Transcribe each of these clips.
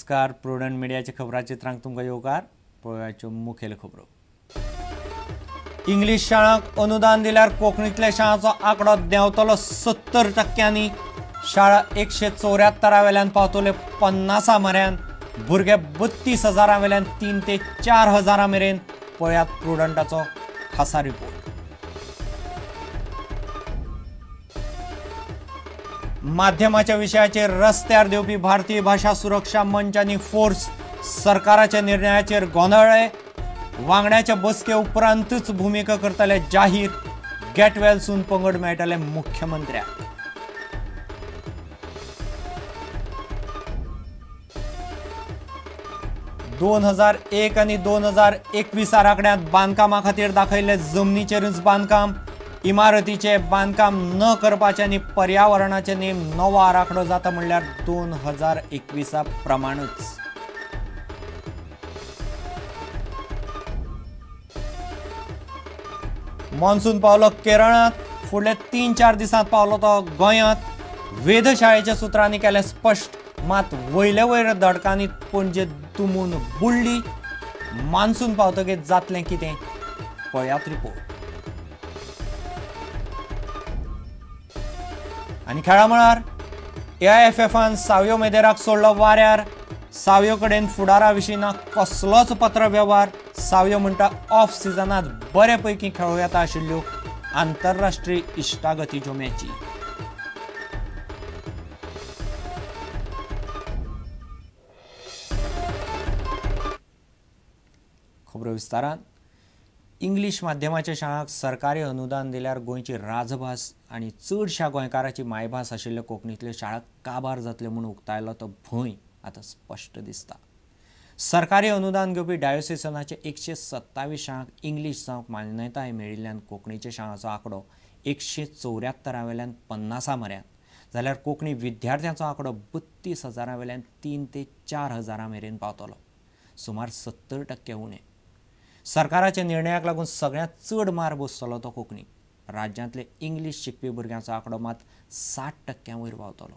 नमस्कार. प्रुडंट मिडियाच्या खबराचित्रांक तुमकां येवकार. पळोवपाच्यो मुखेल खबरो. इंग्लीश शाळांक अनुदान दिल्यार कोंकणींतल्या शाळांचो आंकडो देंवतलो 70%. शाळा 174 वेल्यान पावतल्यो 50 म्हऱ्यान. भुरगे 32,000 वेल्यान 3 ते 4 हजारां मेरेन. पळयात प्रुडंटाचो खासा रिपोर्ट. माध्यमाच्या विशयाचेर रस्त्यार देवपी भारतीय भाशा सुरक्षा मंच आनी फोर्स सरकाराच्या निर्णयाचेर गोंदळ्ळे. वांगड्याच्या बसके उपरांतच भुमिका करतले जाहीर. गेट वेल सून पंगड मेळटले मुख्यमंत्र्याक. ...2001 आनी 2021 आराखड्यांत बांदकामा खातीर दाखयल्ले जमनीचेरूच बांदकाम, इमारतीचे बांदकाम न करपाचे आनी पर्यावरणाचे नेम नवो आराखडो जाता म्हणल्यार 2021 प्रमाणूच. मॉन्सून पावलो केरळांत, फुडल्या 3-4 दिसांत पावलो तो गोंयांत. वेधशाळेच्या सुत्रांनी केलें स्पश्ट, मात वयले वयर दडकांनी पणजे तुमून बुडली. मान्सून पावतकीर जातलें कितें, पळयात रिपोर्ट. आनी खेळा मळार AIFFान सावयो मेदेराक सोडलो वाऱ्यार. सावयो कडेन फुडारा विशीं ना कसलोच पत्र वेव्हार. सावयो म्हणटा ऑफ सिजनांत बरे पैकी खेळूं येता आशिल्ल्यो आंतरराष्ट्रीय इश्टागतीच्यो मॅची. खबरो विस्तारान. इंग्लीश माध्यमाच्या शाळांक सरकारी अनुदान दिल्यार गोंयची राजभास आनी चडश्या गोंयकाराची मायभास आशिल्ल्या कोंकणींतल्यो शाळा काबार जातल्यो म्हूण उक्तायलो तो भंय आतां स्पश्ट दिसता. सरकारी अनुदान घेवपी डायोसिसनाचे 127 शाळांक इंग्लीश जावंक मान्यताय मेळिल्ल्यान कोंकणीच्या शाळांचो आंकडो 174 वेल्यान 50 म्हऱ्यान, जाल्यार कोंकणी विद्यार्थ्यांचो आंकडो 32,000 वेल्यान 3 ते 4 हजारां मेरेन पावतलो, सुमार 70% उणें. सरकाराच्या निर्णयाक लागून सगळ्यांत चड मार बसतलो तो कोंकणी. राज्यांतले इंग्लीश शिकपी भुरग्यांचो आंकडो मात 60% वयर पावतलो.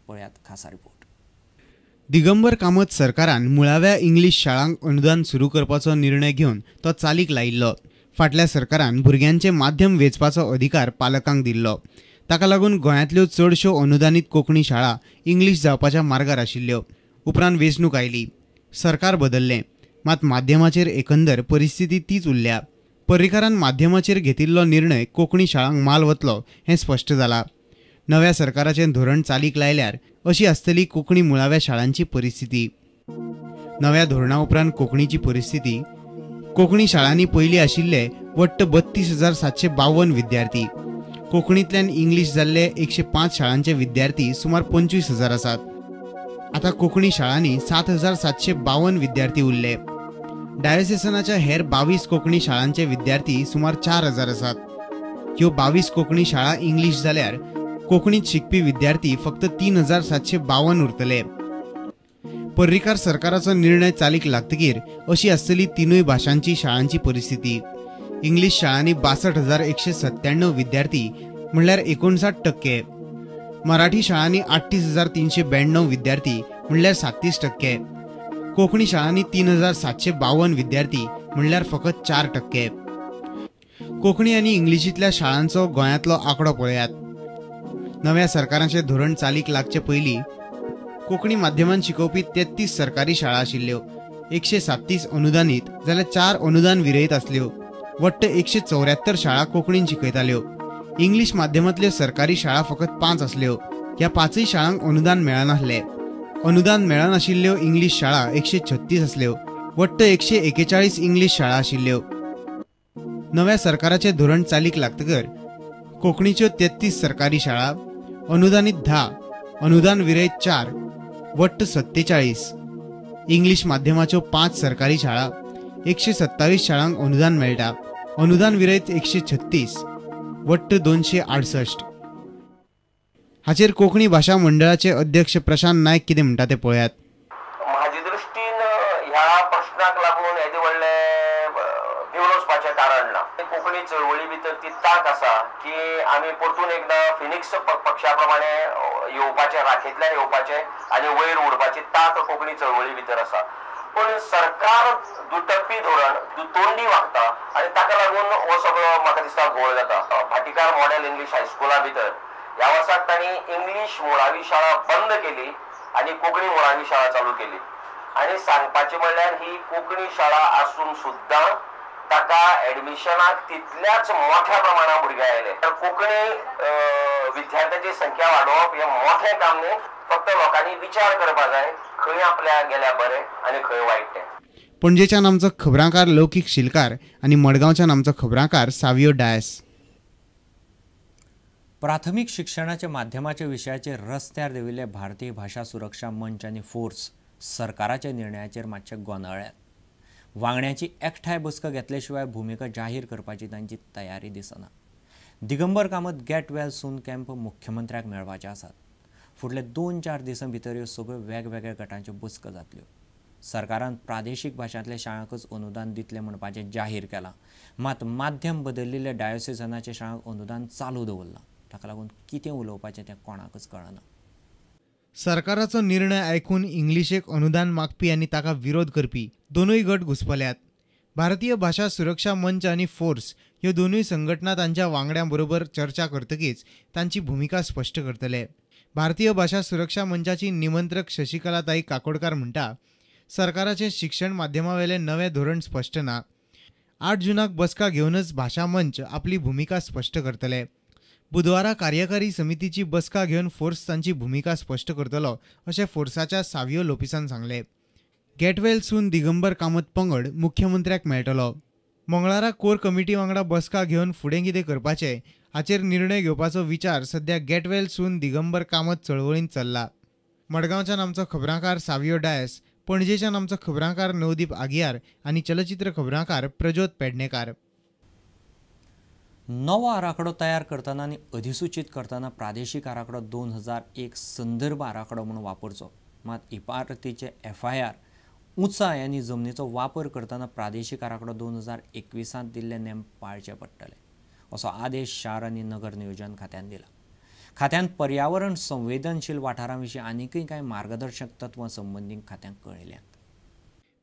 पळयात खासा रिपोर्ट. दिगंबर कामत सरकारान मुळाव्या इंग्लीश शाळांक अनुदान सुरू करपाचो निर्णय घेवन तो चालीक लायिल्लो. फाटल्या सरकारान भुरग्यांचे माध्यम वेंचपाचो अधिकार पालकांक दिल्लो. ताका लागून गोंयांतल्यो चडश्यो अनुदानीत कोंकणी शाळा इंग्लीश जावपाच्या मार्गार आशिल्ल्यो. उपरांत वेंचणूक आयली, सरकार बदल्लें, मात माध्यमाचेर एकंदर परिस्थिती तीच उरल्या. पर्रीकारान माध्यमाचेर घेतिल्लो निर्णय कोंकणी शाळांक माल वतलो हें स्पश्ट जालां. नव्या सरकाराचें धोरण चालीक लायल्यार अशी आसतली कोंकणी मुळाव्या शाळांची परिस्थिती. नव्या धोरणा उपरांत कोंकणीची परिस्थिती. कोंकणी शाळांनी पयलीं आशिल्ले वट्ट 32,752 विद्यार्थी. कोंकणींतल्यान इंग्लीश जाल्ले 105 शाळांचे विद्यार्थी सुमार 25,000 आसात. आतां कोंकणी शाळांनी 7,752 विद्यार्थी उरले. डायोसेसनाच्या हेर 22 कोंकणी शाळांचे विद्यार्थी सुमार 4,000 आसात. ह्यो 22 कोंकणी शाळा इंग्लीश जाल्यार कोंकणीत शिकपी विद्यार्थी फक्त 3,752 उरतले. पर्रीकार सरकाराचो निर्णय चालीक लागतकीर अशी आसतली तिनूय भाशांची शाळांची परिस्थिती. इंग्लीश शाळांनी 62,197 विद्यार्थी म्हणल्यार 59%. मराठी शाळांनी 38,392 विद्यार्थी म्हणल्यार 37%. कोंकणी शाळांनी 3,752 विद्यार्थी म्हणल्यार फकत 4%. कोंकणी आनी इंग्लिशींतल्या शाळांचो गोंयांतलो आंकडो पळयात. नव्या सरकाराचें धोरण चालीक लागचे पयलीं कोंकणी माध्यमान शिकोवपी 33 सरकारी शाळा आशिल्ल्यो, 137 अनुदानीत जाल्यार 4 अनुदान विरयत आसल्यो. वट्ट 174 शाळा कोंकणीन शिकयताल्यो. इंग्लीश माध्यमांतल्यो सरकारी शाळा फकत 5 आसल्यो. ह्या 5 शाळांक अनुदान मेळनासलें. अनुदान मेळनाशिल्ल्यो इंग्लीश शाळा 136 आसल्यो. वट्ट 141 इंग्लीश शाळा आशिल्ल्यो. नव्या सरकाराचें धोरण चालीक लागतकर कोंकणीच्यो 33 सरकारी शाळा, अनुदानीत 10, अनुदान विरयत 4, वट्ट 47. इंग्लीश माध्यमाच्यो 5 सरकारी शाळा, 127 शाळांक अनुदान मेळटा, अनुदान विरयत 136, वट्ट 268. हाचेर कोंकणी भाशा मंडळाचे अध्यक्ष प्रशांत नायक कितें म्हणटा तें पळयात. म्हाजे दृश्टीन ह्या प्रश्नाक लागून येदे व्हडले भिवन वचपाचें कारण ना. कोंकणी चळवळी भितर ती तांक आसा की आमी परतून एकदां फिनिक्स पक्षा प्रमाणे येवपाचें, राखेंतल्यान येवपाचें आनी वयर उडपाची तांक कोंकणी चळवळी भितर आसा. पूण सरकार दुटप्पी धोरण, दुतोंडी वागता आनी ताका लागून हो सगळो म्हाका दिसता घोळ जाता. भाटीकार मॉडेल इंग्लीश हायस्कुला भितर ह्या वर्साक तांणी इंग्लीश मुळावी शाळा बंद केली आनी कोंकणी मुळावी शाळा चालू केली. आनी सांगपाचें म्हणल्यार ही कोंकणी शाळा आसून सुद्दां ताका एडमिशनाक तितल्याच मोठ्या प्रमाणात भुरगे आयले. तर कोंकणी विद्यार्थ्यांची संख्या वाडोवप हें मोठें काम न्ही, फक्त लोकांनी विचार करपा जाय खंय आपल्या गेल्या बरें आनी खंय वायट तें. पणजेच्यान आमचो खबरांकार लौकीक शिलकार आनी मडगांवच्यान आमचो खबरांकार सावियो डायस. प्राथमीक शिक्षणाच्या माध्यमाच्या विशयाचेर रस्त्यार देविल्ले भारतीय भाशा सुरक्षा मंच आनी फोर्स सरकाराच्या निर्णयाचेर मातशे गोंदळ्ळ्यात. वांगड्यांची एकठांय बसका घेतले शिवाय भुमिका जाहीर करपाची तांची तयारी दिसना. Digambar Kamat get well soon camp मुख्यमंत्र्याक मेळपाचे आसात. फुडले 2-4 दिसां भितर ह्यो सगळ्यो वेगवेगळ्या गटांच्यो बसका जातल्यो. सरकारान प्रादेशीक भाशांतल्या शाळांकच अनुदान दितलें म्हणपाचें जाहीर केलां, मात माध्यम बदलिल्ल्या डायोसिजनाच्या शाळांक अनुदान चालू दवरलां. ताका लागून कितें उलोवपाचें तें कोणाकच कळना. सरकाराचो निर्णय आयकून इंग्लिशेक अनुदान मागपी आनी ताका विरोध करपी दोनूय गट घुस्पल्यात. भारतीय भाशा सुरक्षा मंच आनी फोर्स ह्यो दोनूय संघटना तांच्या वांगड्यां बरोबर चर्चा करतकीच तांची भुमिका स्पश्ट करतले. भारतीय भाशा सुरक्षा मंचाची निमंत्रक शशिकलाताई काकोडकार म्हणटा, सरकाराचें शिक्षण माध्यमावेलें नवें धोरण स्पश्ट ना. 8 जूनाक बसका घेवनच भाशा मंच आपली भुमिका स्पश्ट करतले. बुधवारा कार्यकारी समितीची बसका घेवन फोर्स तांची भुमिका स्पश्ट करतलो अशें फोर्साच्या सावियो लोपिसान सांगलें. गेटवेल सून दिगंबर कामत पंगड मुख्यमंत्र्याक मेळटलो. मंगळारा कोर कमिटी वांगडा बसका घेवन फुडें कितें करपाचें हाचेर निर्णय घेवपाचो विचार सध्या गेटवेल सून दिगंबर कामत चळवळींत चल्ला. मडगांवच्यान आमचो खबरांकार सावियो डायस, पणजेच्यान आमचो खबरांकार नवदीप आगियार आनी चलचित्र खबरांकार प्रज्योत पेडणेकार. नवो आराखडो तयार करतना आनी अधिसूचीत करतना प्रादेशीक आराखडो 2001 संदर्भ आराखडो म्हणून वापरचो. मात इमारतीचे FIR उंचाय आनी जमनीचो वापर करतना प्रादेशीक आराखडो 2021 दिल्ले नेम पाळचे पडटले असो आदेश शार आनी नगर नियोजन खात्यान दिला. खात्यान पर्यावरण संवेदनशील वाठारां विशीं आनीकय कांय मार्गदर्शक तत्वां संबंदीत खात्यांक कळयल्यांत.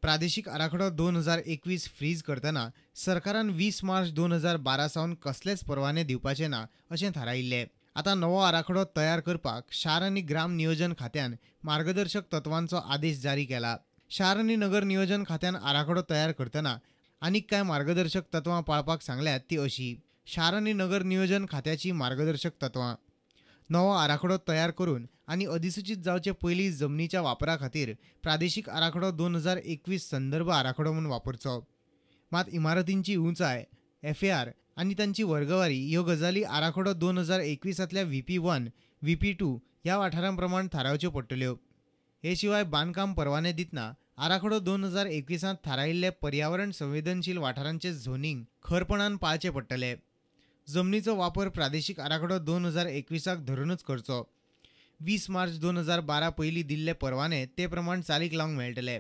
प्रादेशीक आराखडो 2021 फ्रीज करतना सरकारान 20 मार्च 2012 सावन कसलेच परवाने दिवपाचे ना अशें थारायिल्लें. आतां नवो आराखडो तयार करपाक शार आनी ग्राम नियोजन खात्यान मार्गदर्शक तत्वांचो आदेश जारी केला. शार आनी नगर नियोजन खात्यान आराखडो तयार करतना आनीक कांय मार्गदर्शक तत्वां पाळपाक सांगल्यात ती अशी. शार आनी नगर नियोजन खात्याची मार्गदर्शक तत्वां: नवो आराखडो तयार करून आनी अधिसूचीत जावचे पयलीं जमनीच्या वापरा खातीर प्रादेशीक आराखडो 2021 संदर्भ आराखडो म्हूण वापरचो. मात इमारतींची उंचाय, FAR आनी तांची वर्गवारी ह्यो गजाली आराखडो 2021 VP1, VP2 ह्या वाठारां प्रमाण थारावच्यो पडटल्यो. हे शिवाय बांदकाम परवाने दितना आराखडो 2021 थारायिल्ले पर्यावरण संवेदनशील वाठारांचे झोनिंग खरपणान पाळचें पडटलें. जमनीचो वापर प्रादेशीक आराखडो 2021 धरूनच करचो. 20 मार्च 2012 पयलीं दिल्ले परवाने ते प्रमाण चालीक लावंक मेळटले.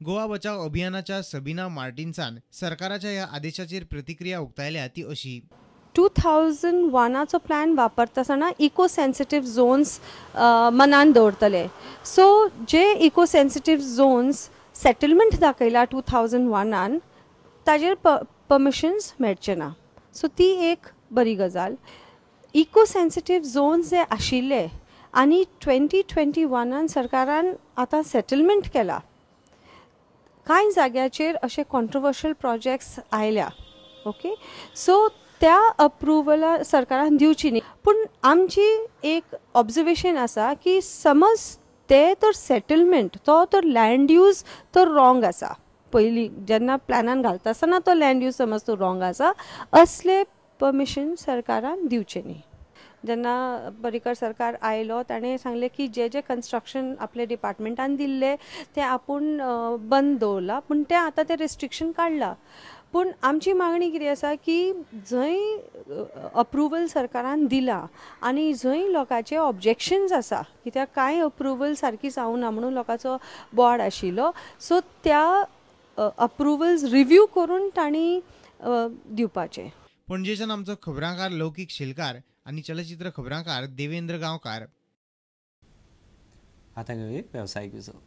गोवा बचाव अभियानाच्या सबीना मार्टिन्सान सरकाराच्या ह्या आदेशाचेर प्रतिक्रिया उक्तायल्या ती अशी. 2001चो प्लॅन वापरता आसतना इको सेन्सिटीव झोन्स मनान दवरतले. सो जे इको सेन्सिटीव झोन्स सेटलमेंट दाखयला 2001 ताजेर परमिशन्स मेळचे ना. सो ती एक बरी गजाल. इको सेन्सिटीव झोन्स जे आशिल्ले आनी 2021 सरकारान आतां सेटलमेंट केला. कांय जाग्याचेर अशे कॉन्ट्रोवर्शियल प्रोजेक्ट्स आयल्या. ओके, सो त्या अप्रुवला सरकारान दिवची न्ही. पूण आमची एक ऑब्जर्वेशन आसा की समज ते तर सेटलमेंट तो तर लँड यूज तर रॉंग आसा. पयलीं जेन्ना प्लॅनान घालता आसतना तो लँड यूज समज तो रॉंग आसा, असले परमिशन सरकारान दिवचें न्ही. जेन्ना पर्रीकर सरकार आयलो ताणें सांगलें की जे जे कन्स्ट्रक्शन आपल्या डिपार्टमेंटान दिल्लें तें आपूण बंद दवरलां, पूण तें आतां तें रिस्ट्रिक्शन काडलां. पूण आमची मागणी कितें आसा की जंय अप्रुवल सरकारान दिलां आनी जंय लोकांचे ऑब्जेक्शन्स आसा, कित्याक कांय अप्रुवल सारकी जावना म्हणून लोकांचो बोवाळ आशिल्लो, सो त्या अप्रुवल्स रिव्यू करून तांणी दिवपाचें. पणजेच्यान आमचो खबरांकार लौकीक शेलकार आनी चलचित्र खबरांकार देवेंद्र गांवकार. आतां घेवया वेवसायीक विजो.